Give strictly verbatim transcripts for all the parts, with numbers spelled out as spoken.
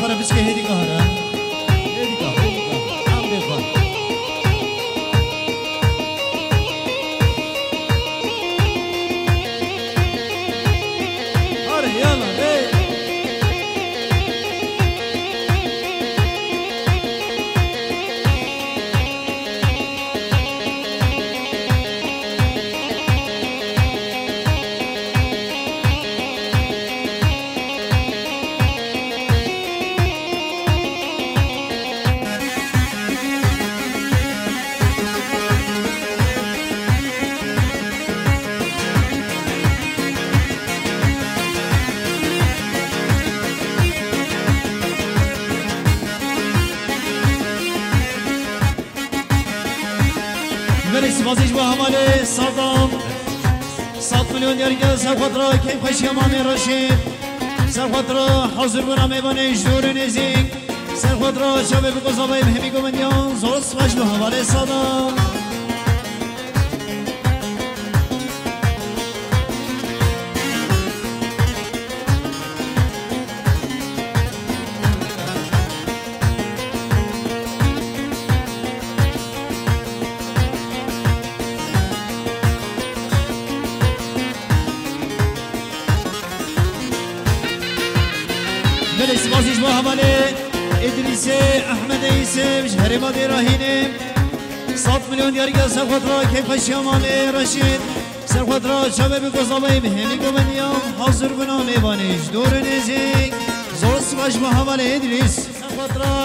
Para biçke hêdî gahara. Hêdî gah, hêdî gah. Em bê xwe. Hare, yala, ê. Belê spasî ji bo hevalê Sadam. Sed milyon diyar ke ser xwe re keyf xweşiya mamê Reşîd. Ser xwe re hazir bûna mêvanê ji dûr û nêzîk. Ser xwe re çavê bi kozavayê bi hemî govindiyan. Zor spas ji bo hevalê Sadam. Belê spasî ji bo hevalê Îdrîsê Ehmedê Yûsif ji herêma Dêrahînê. Sed milyon diyar ke ser xwe re keyf xweşiya mamê Reşîd. Ser xwe re çavê bi kozavayê bi hemî govindiyan hazir bûna mêvanê ji dûr û nêzîk. Zor spas ji bo hevalê Îdrîs. Ser xwe re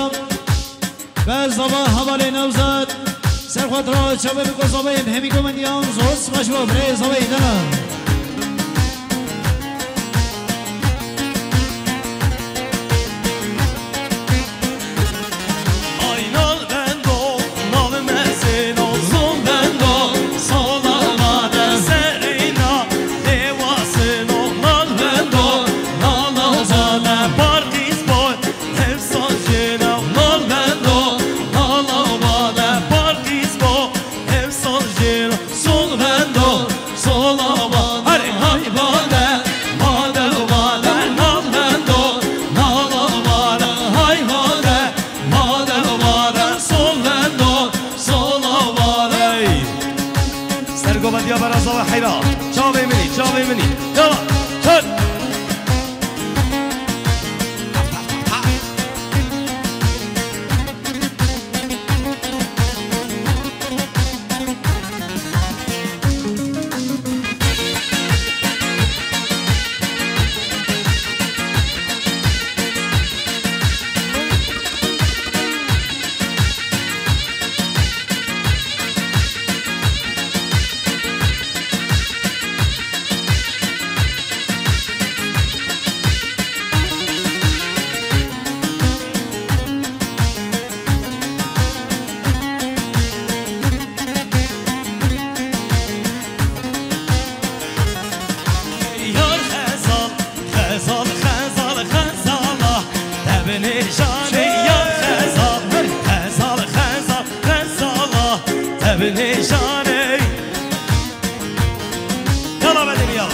be zava hevalê Newzat. Ser xwe re çavê bi kozavayê bi hemî govindiyan. Zor spas ji bo birê zavayê dana. Ay nal bendo, nal mezino, zon bendo, sola vade serina, lewasino, nal bendo, nal vade parkis boy, hevsa jena, nal bendo, nal vade parkis boy, hevsa jena, sol bendo, sola vade, hare hay vade, vade vade, nal bendo, nal vade, hay vade, vade vade, sol bendo, sola vade. Sergovendiya beraza ve heyra, çavê minî, çavê minî. Yala, çal. Yar xezal, xezal, xezal, xezala, te bi nêşanê. Yar xezal, xezal, xezal, xezala, te bi nêşanê. Yala bedê ya.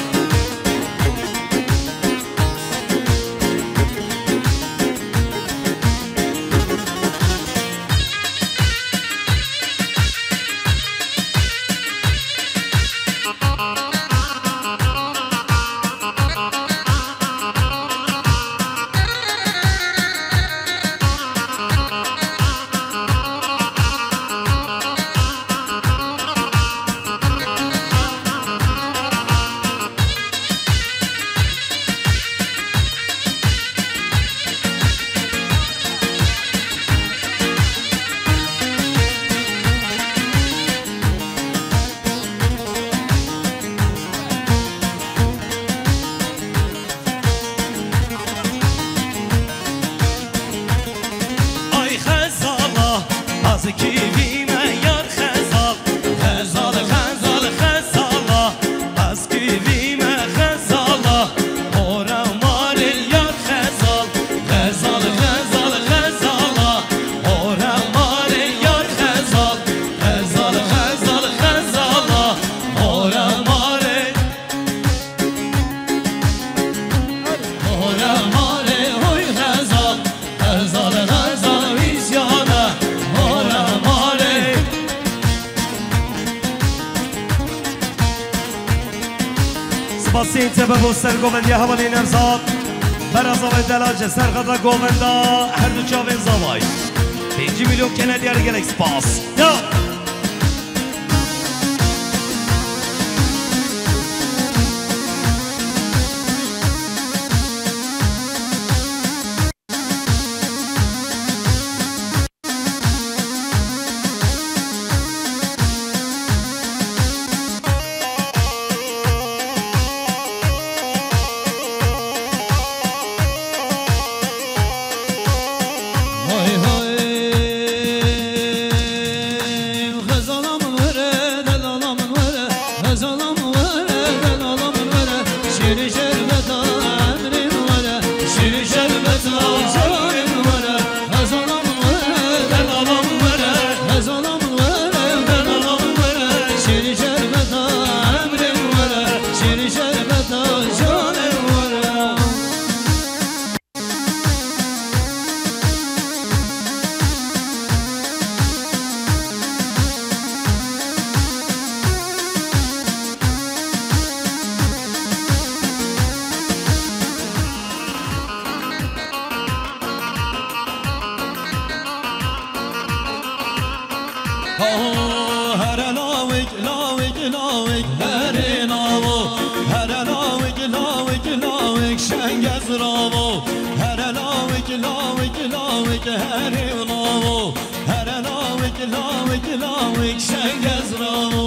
Pasên tebe bo ser govendiya hevalê Nevzat. Bera zavay delal ji ser xeta govenda her du çavên zavay. Pêncî milyon kene diyar, gelek spas. Ya! Hay hay, xezala min were, delala min were, xezala min were, delala min were, şêrî şerbeta emrê min were, şêrî şerbeta canê min were, xezala min were, delala min were, xezala min were, delala min were, şêrî şerbeta emrê min were, şêrî şerbeta canê min were. Ho, here lawik, lawik, lawik, here lawo. Here lawik, lawik, lawik, şengez rawo. Here lawik, lawik, lawik, here lawo. Here lawik, lawik, lawik, şengez rawo.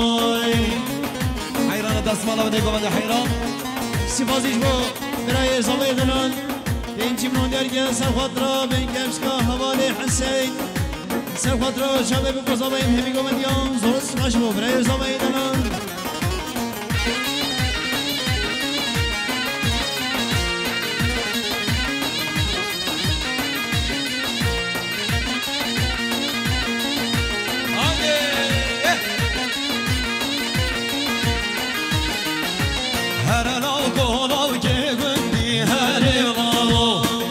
Heyran, destmala bide govende heyran. Sipasî ji bo birayê Zavê Delal. Pêncî milyon diyar ke ser xatira bên kevşka hevalê Hiseyn. Ser xatira çavê bi kozavayên hemî govendiyan zor spas bo birayê Zavê Delal. Here law ko law ke gundî, here lawo.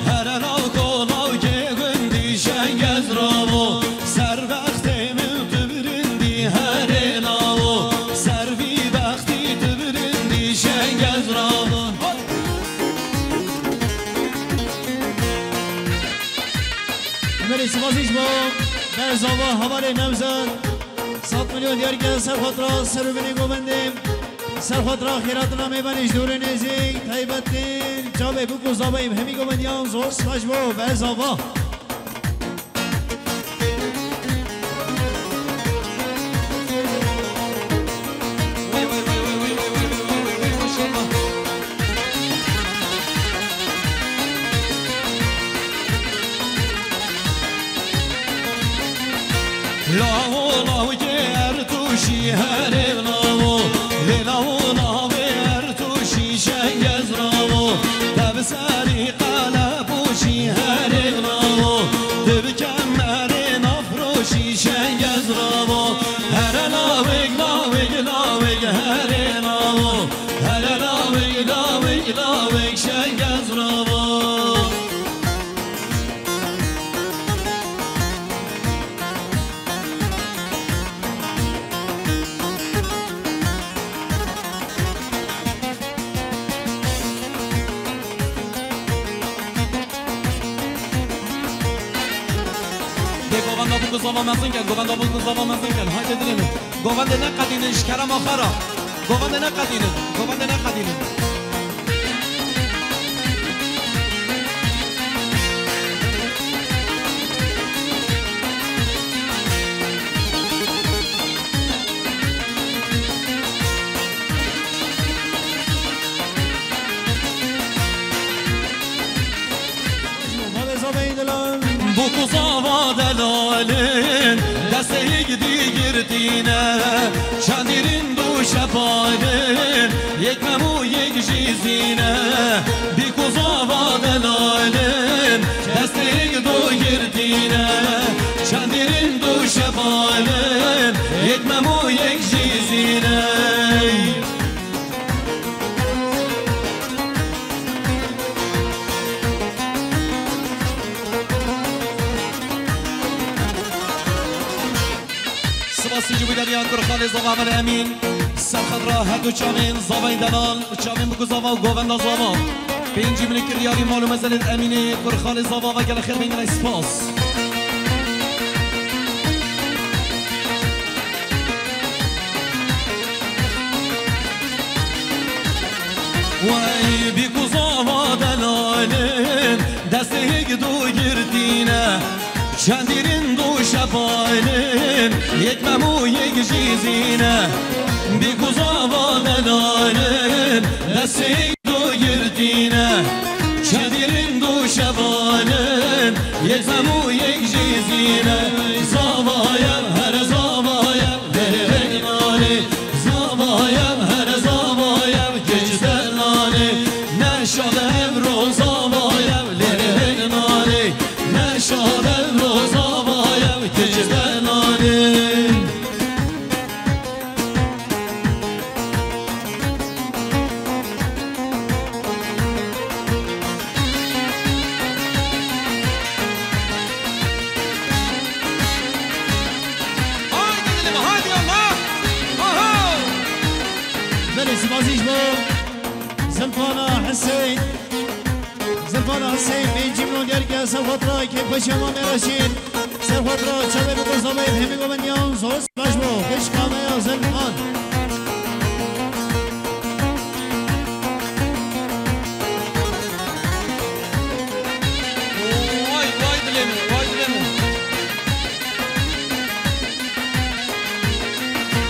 Here law ko law ke gundî, şengez rawo. Ser bextê min tu birindî, here lawo. Ser vî bextî tu birindî, şengez rawo. Emerê sipasî ji bo Berzava hevalê Nevzat. Sed milyon diyar ke ser xatira ser û binê govendê. Ser xatira xêratina mêvanê ji dûr û nêzîk, taybetî çavê bûk û zavayê hemî govendiyan zor spas ji bo Berzava. Lawo lawikê Ertûşî, herê lawo. Lê lawo lawê Ertûşî, şengez rawo. Te bi serî qele pûşî, herê lawo. Tu bi kemerê nafroşî, şengez rawo. Here lawik, lawik, lawik, herê lawo. Here lawik, lawik, lawik, şengez rawo. Dê govenda bûk û zava mezin ken, govenda bûk û zava mezin ken. Haydi dilê min. Govendê neqedînin ji kerema xwe re. Govendê neqedînin, govendê neqedînin. Bûk û zava delalin, destê yek dî girtîne. Çendîrin du şepalin, yek mem û yek jî zîne. Bîk û zava delalin, destê yek du girtîne. Çendîrin du şepalin, yek mem û yek jî zîne. Basî ji wî deriya kur xalê zava Emel Emîn. Ser xwe ra her du çavên zavayê delal, çavên biku zava û govenda zava. Pêncî milî kiryarî mal û mezelên Emînê kur xalê zava ve gelek xêr bên gelek spas. Wey bîku zava delalin, destê yek du girtîne. Çendîrin du şevalin, yek mem û yek jîzîne. Bîku zava delalin, destê yek du girtîne. Çendîrin du şevalin, yek mem û yek jîzîne. Zavaye, here zavaye, vere vere nane. Zavayev, here zavayev, kiç de nane. Neşadev ro zavayev, lê lê nane. Neşadev ro zavayev, kiç de nane. Haydi dilim, haydi Allah. Aha. Belê, spasî ji bo Zilfana Huseyîn. Zilfana Huseyîn, pêncî milyon diyar ke ser xwe tira kêfxweşiya Mamê Reşîd. Ser xwe tira çavê biko zavayê hemî govendiyan zor spas bo. Xwişka me ya Zilfan. Vay, vay dilê min, vay dilê min.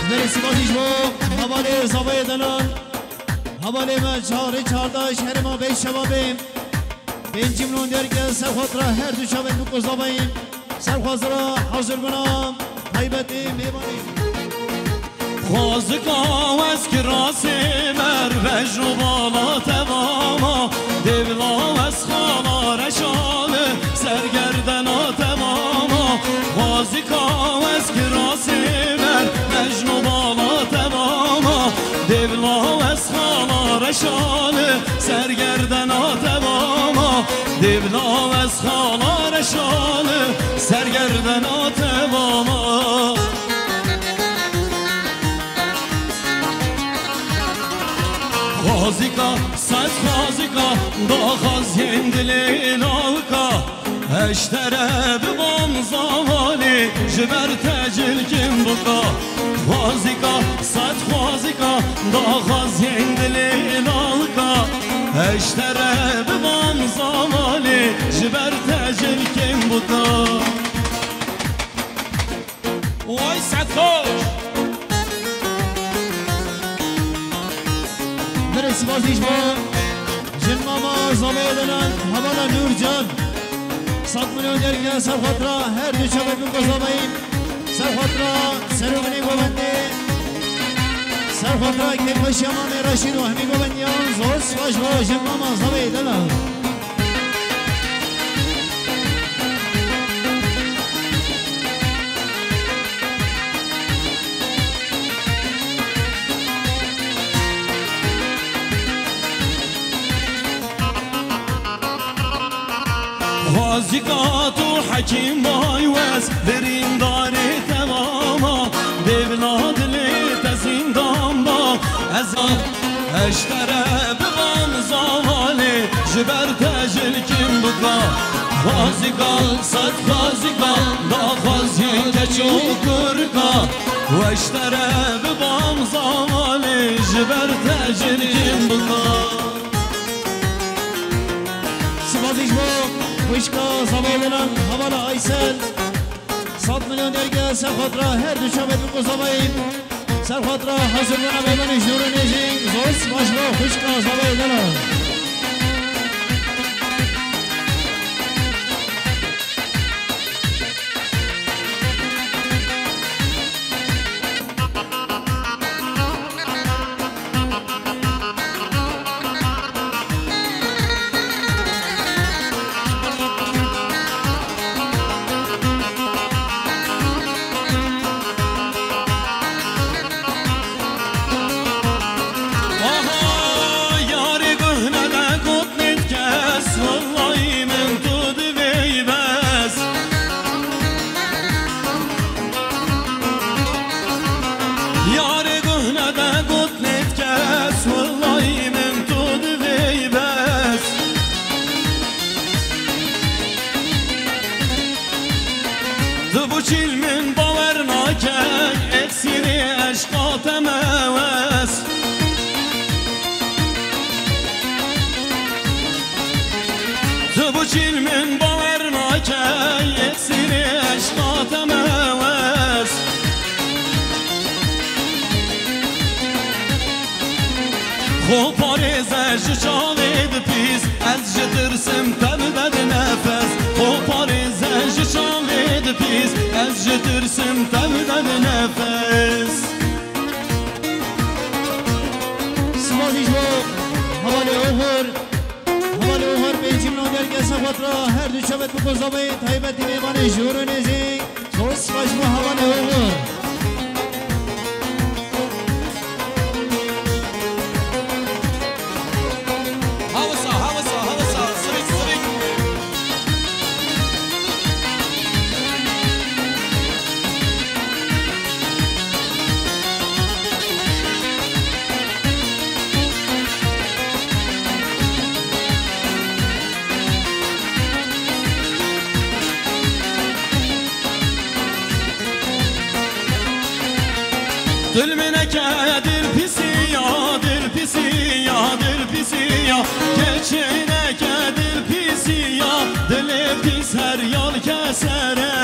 Berê sipasî ji bo hevalê zavayê delal, hevalê me çarê çardaş herêma Beyşebabê. Pêncî milyon diyar ke ser xwe tira her du çavên biko zavayê. Ser xwe tira hazir bina taybetê mêvanê. Xwazika wez kirasê mer vejno bala tevama, dêvla wez xala reşali sergerdena tevama. Xwazika wez kirasê mer vejno bala tevama, dêvla wez xala reşali sergerdena tevama. Dêvla wez xala reşali sergerdena tevama. Xwazika, sed xwazika, daxwaziyên dilê lawika. Eştere bibam zavalê, ji ber te cilkên bika. Xwazika, sed xwazika, daxwaziyên dilê lawika. Eştere bibam zavalê, ji ber te cilkên bika. Way Sed xweş. Berê sipasî ji bo jin mama zavê dinan hevala Nûrcan. Sed milyon derge ser xwe tira her du çavê biko zavayî. Ser xwe tira serokê govendê. Ser xwe tira kêfxweşiya Mamê Reşîd û hemî govendiyan zor spas bo jin mama zavê dinan. Xwazika tu hekîm bay wez, birîndarê tevama, dêvna dilê te zîndan ba, ez a Eştere bibam zavalê, ji ber te cilkên bika. Xwazika, sed xwazika, daxwaziyên keç û kurka. Eştere bibam zavalê, ji ber te cilkên bika. Sipasî ji bo xwişka zavê dinan, hevala Aysel. Sed milyon derge ser xwe tira her du çavê biko zavayî. Ser xwe tira hazir bûna mêvanê ji dûr û nêzîk, zor spas bo xwişka zavê dinan. Yarê guh nede got nêt kes, wellahî min tu divê bes. Tu bu çîl min bawer nake, eksîrê eşqa te mewes. Tu bu çîl min bawer nake, eksîrê eşqa te mewes. Xwe parêze ji çavê di pîs, ez ji tirsim te bibe di nefes. Xwe parêze ji çavê di pîs, ez ji tirsim te bibe di nefes. Spas ji bo hevalê Oxir. Hevalê Oxir pêncî milyon derge ser xwe ra her du çavê bi kozabeyê taybetî mêvanê jor û nêzî. Zor spas ji bo hevalê Oxir. Hawisa, hawisa, hawisa, sirik, sirik. Dil min neke dil pîsî ya, dil pîsî ya, dil pîsî ya. Keçê neke dil pîsî ya, dilê pîs her yal kesere.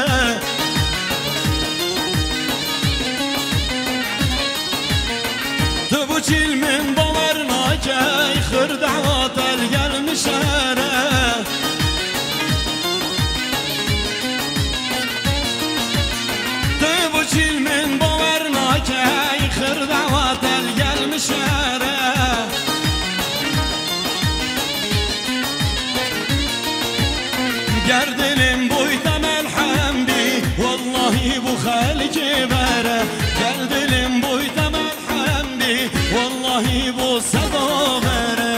Tu bu çîl min bawer nake, xir dehwa te li gel mişere. Tu bu çîl min bawer nake, xir dehwa te li gel mişere. Ger dilê min bûyte melhem bî, wellahî bû xelkê bere. Ger dilê min bûyte melhem bî, wellahî bû seda bere.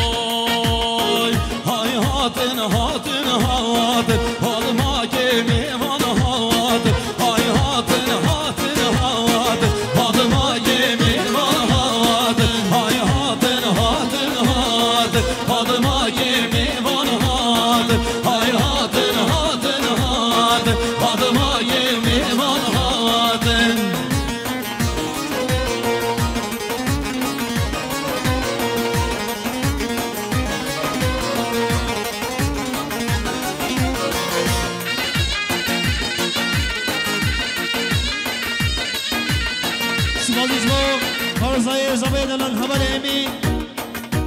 Ahoy, hay hatin, hatin, hatin, Fatmakê mêvan hatin, hay hatin, hatin, hatin, Fatmakê mêvan hatin, hay hatin, hatin, hatin, Fatmakê mêvan hatin, hay hatin, hatin, hatin, Fatmakê mêvan hatin. Spas ji bo Xalzayê Zavê Delan hevalê Emîn.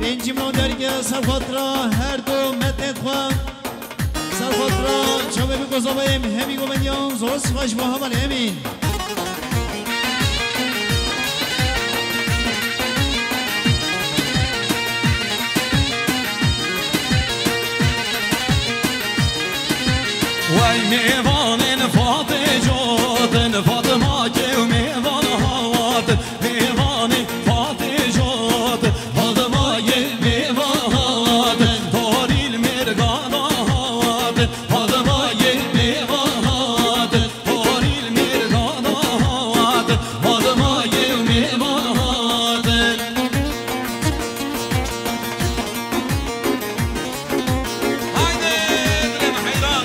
Pêncî milyon derge ser xwe ra her du metnê xwe. Ser xwe ra çavê bi kozavayê hemî govendiyan zor spas ji bo hevalê Emîn. Wey mêvanên Fatê Cotin, Fatmakê û mêvan hatin, mêvanê Fatê Cotin, Fatmakê mêvan hatin, tarîl mêrgana hatin, Fatmakê mêvan hatin. Torîl mêrgana hatin, Fatmakê û mêvan hatin. Haydi, dilê min heyran.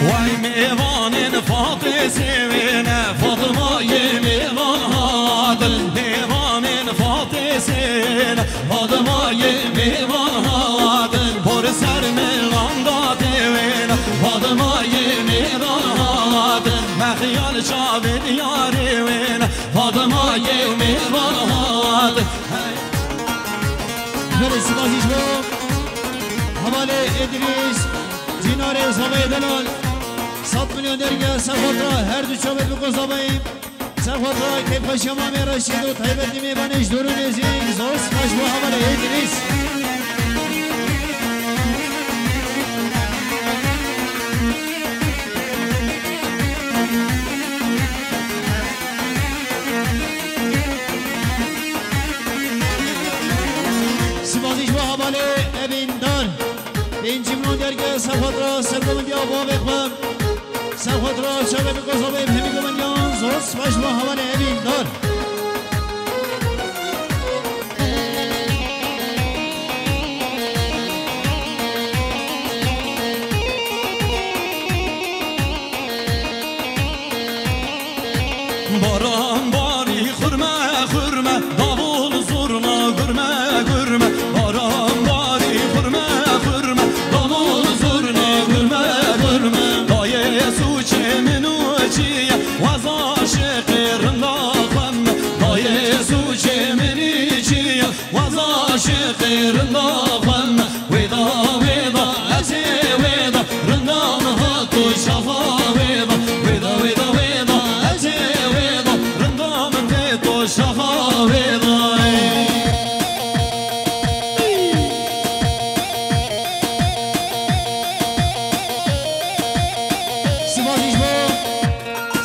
Vay mêvanên Fatê Sêwê ne, Fatmayê mêvan hatin. Mêvanên Fatê Sêwê ne, Fatmayê mêvan Sipasî ji bo hevalê Îdrîs, Cînarê Zavayê Delal. Sed milyon derge ser xatra her du çavê biko zavayê. Ser xatra keyfxweşiya Mamê Reşîd û taybetî mêvanê ji dûr û nêzîk, zor spas bo hevalê Îdrîs. Sipasî ji bo hevalê Evîndar. Pêncî milyon derge ser xatra sergovindiya bavê xwe. Ser xatra çavê biko zavê hemî govindiyan, zor spas bo hevalê Evîndar. Baran barî xurme xurme, davul zurna gurme gurme. Baran barî xurme xurme, davul zurna gurme gurme. Dayê sûcê min û çi ye, weza şiqê rinda xwe me. Dayê sûcê min çi ye, weza şiqê rinda xwe me. Wêda, wêda, ez ê wêda, rinda min hato şaxa wêda. Wêda, wêda, wêda, ez ê wêda, rinda min têto şaxa wêda. Sipasî ji bo,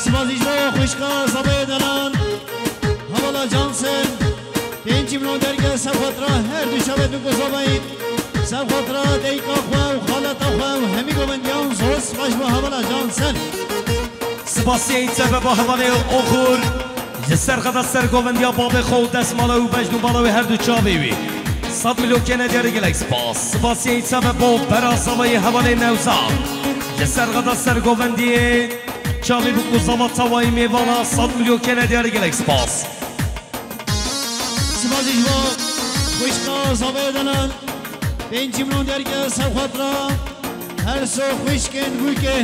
sipasî ji bo xwişka Zavayê Delal, hevala Cansel. Pêncî milyon derge ser xatra her du çavê du ku zavayî. Ser xatra dayika xwe û xaleta xwe û hemî govindiyan zor spas bo hevala Cansel. Sipasiyê îtse be bo hevalê Oxur. Ji ser xeta ser govindiya babê xwe û destmala û bejn û bala wê her du çavê wî. Sed milyon kene diyarê gelek spas. Sipasiyê îtse be bo bera zavayê hevalê Newzat. Ji ser xeta ser govindiyê çavê bû ku zava tawayî mêvana sed milyon kene diyarê gelek spas. Sipasî ji bo xwişka Zavayê Delal, pêncî milyon derge ser xatra, her so xwişkên bûke,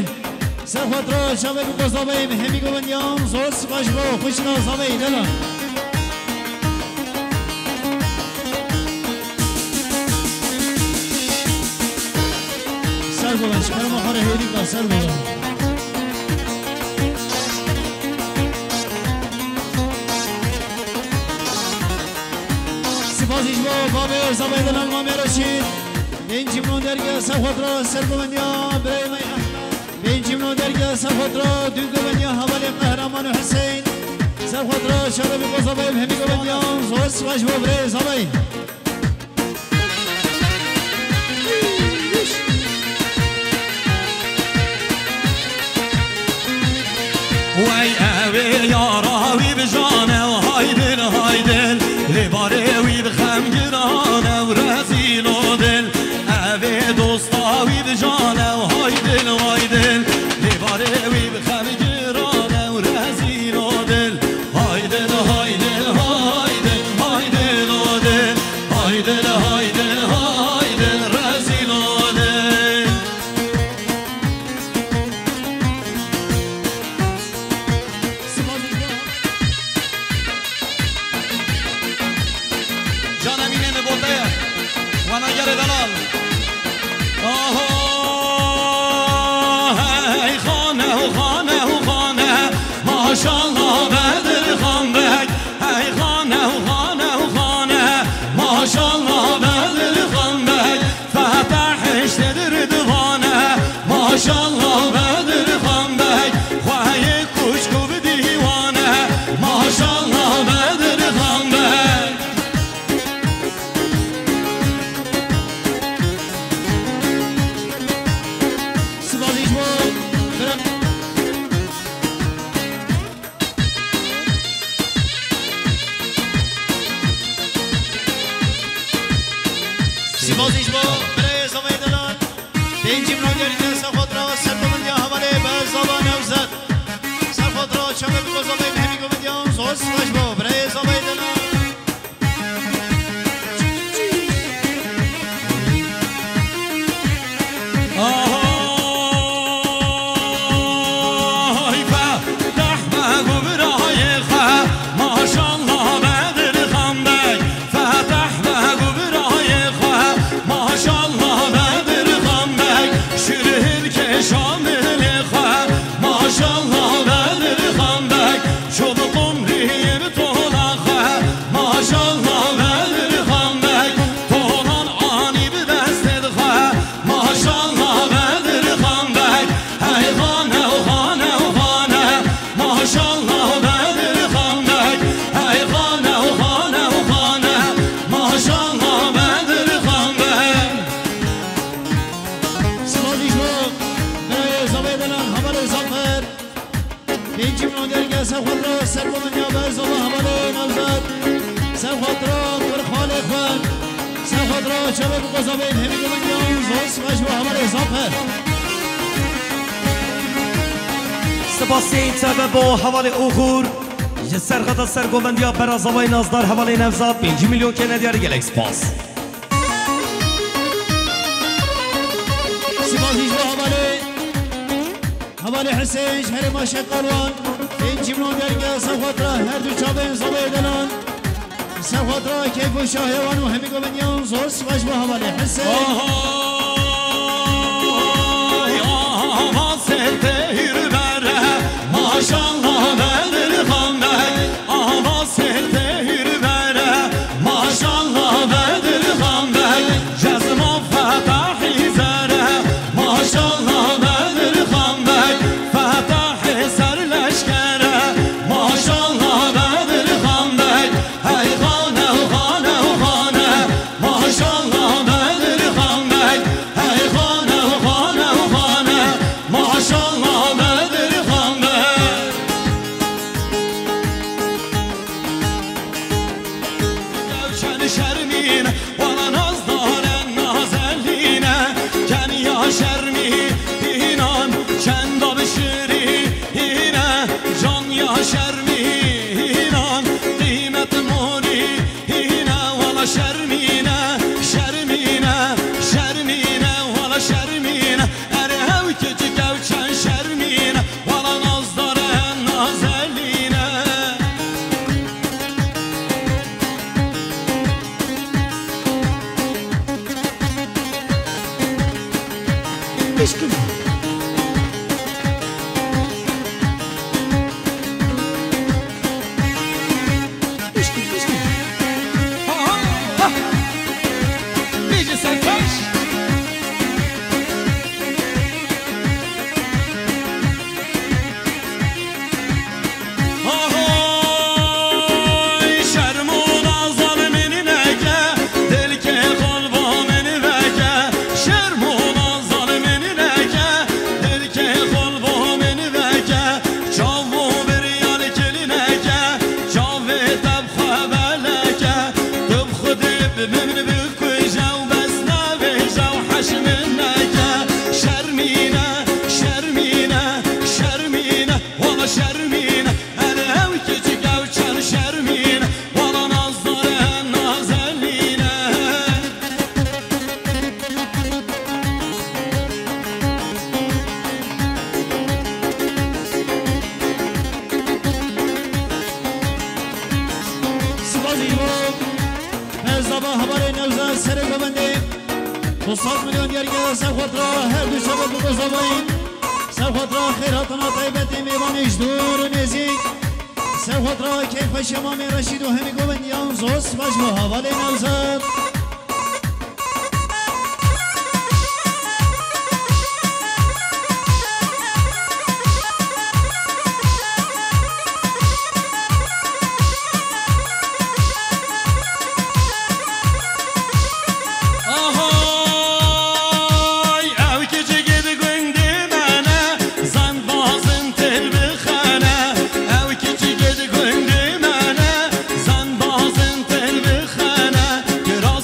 ser xatra çavê bûko Zavayê hemî govindiyan, zor sipasî ji bo xwişka Zavayê Delal. Ser govend, ji kerema xwe re hêdî ka ser govend. Sipasî ji bo babê Zavayê Delal Mamê Reşîd. Pêncî milyon derge ser xwe dira ser govendiya birayê me Ehmed. Pêncî milyon derge ser xwe dira dû govendiya hevalê Qehreman û Hüseyin. Ser xwe dira şerefê bo Zavayê hemî govendiyan. Zor sipasî ji bo birayê Zavayê. Wey evê yara wî bi jan ew haydin haydin, lê barê wî bi xem giran ew rezîl û dil. Evê dosta wî bi jan ew haydin haydin, lê barê wî bi xem giran ew rezîl û dil. Haydin, haydin, haydin, haydin û dil. Haydin, haydin, haydin, rezîl û dil. Can Emînê mi boteye. Wanagerê delal. Aho, hey xane, hu xane, hu xane. Maşallah Bedirxan Beg. Hey xane, hu xane, hu xane. Maşallah Bedirxan Beg. Feteh hiştê dir divane. Maşallah Bedirxan Beg. Xweyê kuşk û bi dîwane. Maşallah Bedirxan Beg. Sipasî ji bo bira-, Sipasî ji bo birayê Zavayê Delal. Pêncî milyon diyarî ser xwe dira ser govindiya hevalê be Zava Nevzat. Ser xwe dira çavê bi Zavayê hemî govindiyan. Zor sipasî ji bo birayê Zavayê Delal. Ahay Feteh be û birayê xwe, maşallah Bedirxan Beg. Feteh be û birayê Çavê bi qozabên hemî gumendiyan zor spas bo hevalê Zafer. Spasî teve bo hevalê Oxur. Ji ser xeta ser govendiya Berazavayê Nazdar hevalê Nevzat pêncî milyon kene diyar gelek spas. Spas jî ji bo hevalê, hevalê Husên ji herêma Şeqalwan, pêncî milyon diyar gelek ser xatira her du çavên zavayê delan. Ser xatira keyf û şahê wan û hemî govendiyan zor spas bo hevalê Husên. Ay, ava serte hîrbere, maşallah Bedirxan Beg. Ava serte hîrbere, maşallah Bedirxan Beg. Cezma Fetahî zere, maşallah Bedirxan Beg. Fetahê serleşkere, maşallah Bedirxan Beg. Hey xane, xane, xane, maşallah Bedirxan Beg. Hey xane, xane, xane, maşallah Bedirxan Beg. Çend şermîn, wala nazdare nazelîne, keniya şermî hînan, çenda bişirî hîne, can ya şermî hînan, qîmet morî hîne, wala şermîne, şermîne, şermîne, wala şermîne, erê ew keçik ew çend şermîne, wala nazdare nazelîne. Pişkin. Pişkin, pişkin. Ha, ha, ha. Bêje serkeş. Ahoy, şerm û nazan min neke, dilkê xol bo min veke. Şerm û nazan min neke, dilkê xol bo min veke. Çav û biryal kil neke, çavê te bi xwe beleke. Tu bi xwedê bi min bikuje û bes navêje û heş min neke. Şermîne, şermîne, şermîne. Wala şermîne, her ew keçik ew çend şermîne, wala nazdare nazelîne. Spas ji bo Berzava hevalê Nevzat serê govendê. Du sed milyon diyar gelek ser xatira her du çavê ku Berzavayî. Ser xatira xêrhatina taybetê mêvanê ji dûr û nêzîk. Ser xatira keyfxweşiya Mamê Reşîd û hemî govendiyan zor spas bo hevalê Nevzat. Ahoy, ew keçikê di gundê me ne, zend bazin têl bixene. Ew keçikê di gundê me ne, zend bazin têl bixene. Kira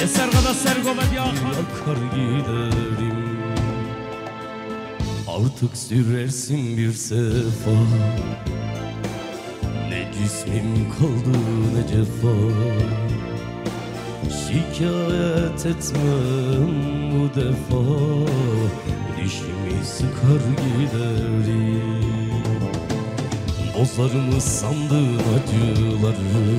Sergada sergo ve diya. Yakar giderim. Artık sürersin bir sefa. Ne cismim kaldı ne cefa. Şikayet etmem bu defa. Dişimi sıkar giderim. Bozar mı sandın acıları?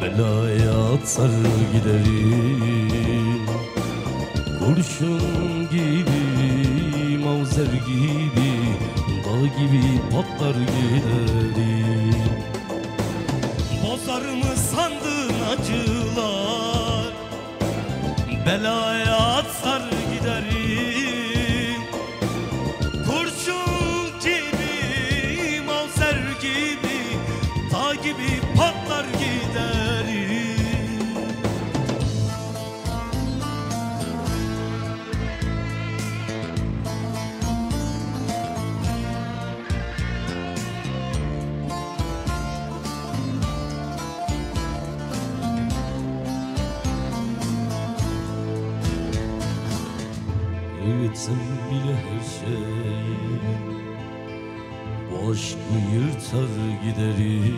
Belaya atsar giderim. Kurşun gibi, mavzer gibi, dağ gibi patlar giderim. Bozar mı sandın acılar? Belaya atsar giderim. Kurşun gibi, mavzer gibi, dağ gibi patlar giderim. Öğretsem bile her şey, bu aşkı yırtar giderim.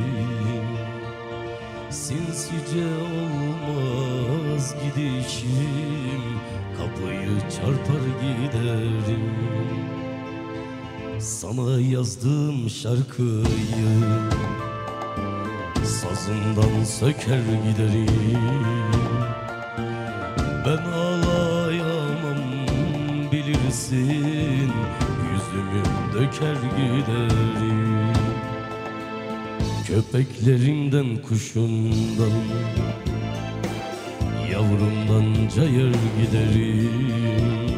Sinsice olmaz gidişim, kapıyı çarpar giderim. Sana yazdığım şarkıyı sazımdan söker giderim. Ben ağlayamam bilirsin, yüzümü döker giderim. Köpeklerimden, kuşumdan, yavrumdan cayır giderim.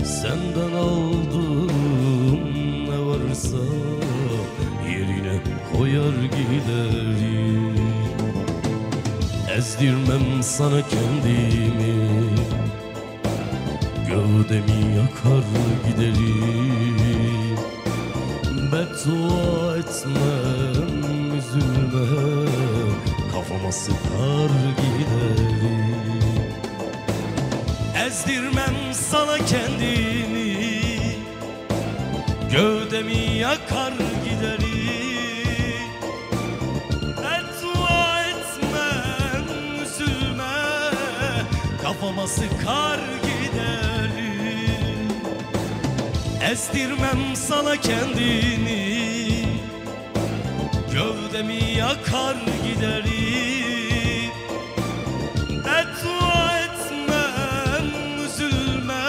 Senden aldığım ne varsa yerine koyar giderim. Ezdirmem sana kendimi, gövdemi yakar giderim. Beddua etmem, üzülme, kafama sıkar giderim. Ezdirmem sana kendimi, gövdemi yakar giderim. Beddua etmem, üzülme, kafama sıkar giderim. Ezdirmem sana kendimi, gövdemi yakar giderim. Beddua etmem, üzülme,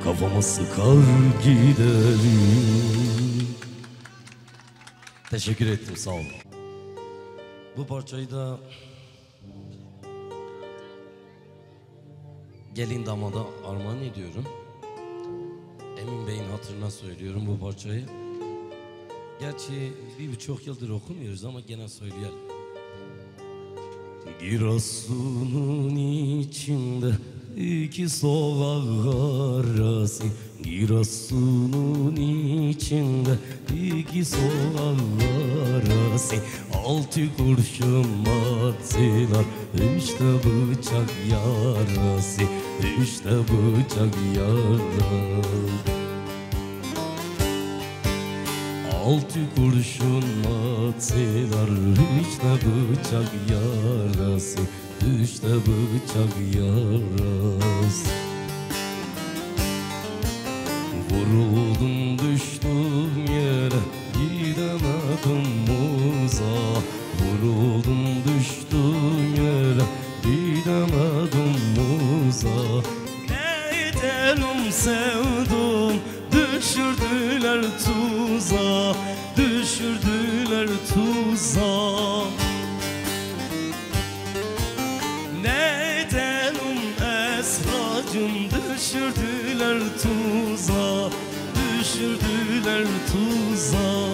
kafama sıkar giderim. Teşekkür ettim, sağ olun. Bu parçayı da gelin damada armağan ediyorum. Emin Bey'in hatırına söylüyorum bu parçayı. Gerçi bir buçuk yıldır okumuyoruz ama gene söyleyelim. Giresun'un içinde iki sokak arası, Giresun'un içinde iki sokak arası, altı kurşun attılar, üç de bıçak yarası, üç de bıçak yarası. Altı kurşun attılar, üç de bıçak yarası, üç de bıçak yarası. Vuruldum düştüm yere, gidemedim uzağa. Vuruldum düştüm yere, gidemedim uzağa. Ne edelim sevdum, düşürdüler tuzağa, düşürdüler tuzağa. Ne edelim Esracım, düşürdüler tuzağa, düşürdüler tuzağa.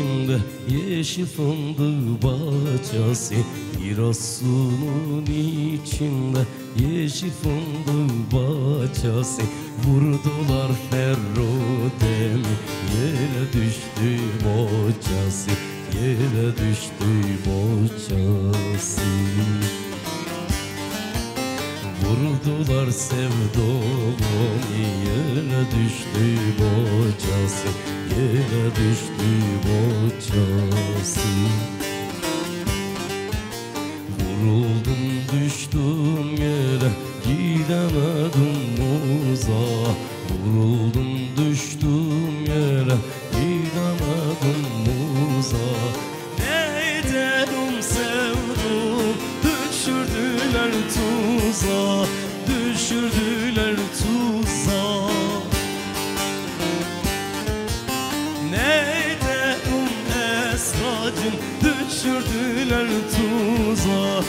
içinde yeşil fındık bahçesi, Giresun'un içinde yeşil fındık bahçesi. Vurdular Ferro Dem'i, yere düştü boçası, yere düştü boçası. Vurdular Sevdoğan'ı, yere düştü boçası, yere düştü boçası. Vuruldum düştüm yere, gidemedim uzağa. Vuruldum düştüm yere, gidemedim uzağa. Ne ederim sevdum, düşürdüler tuzağa, düşürdüler tuzağa. Ne ederim Esracım, düşürdüler tuzağa,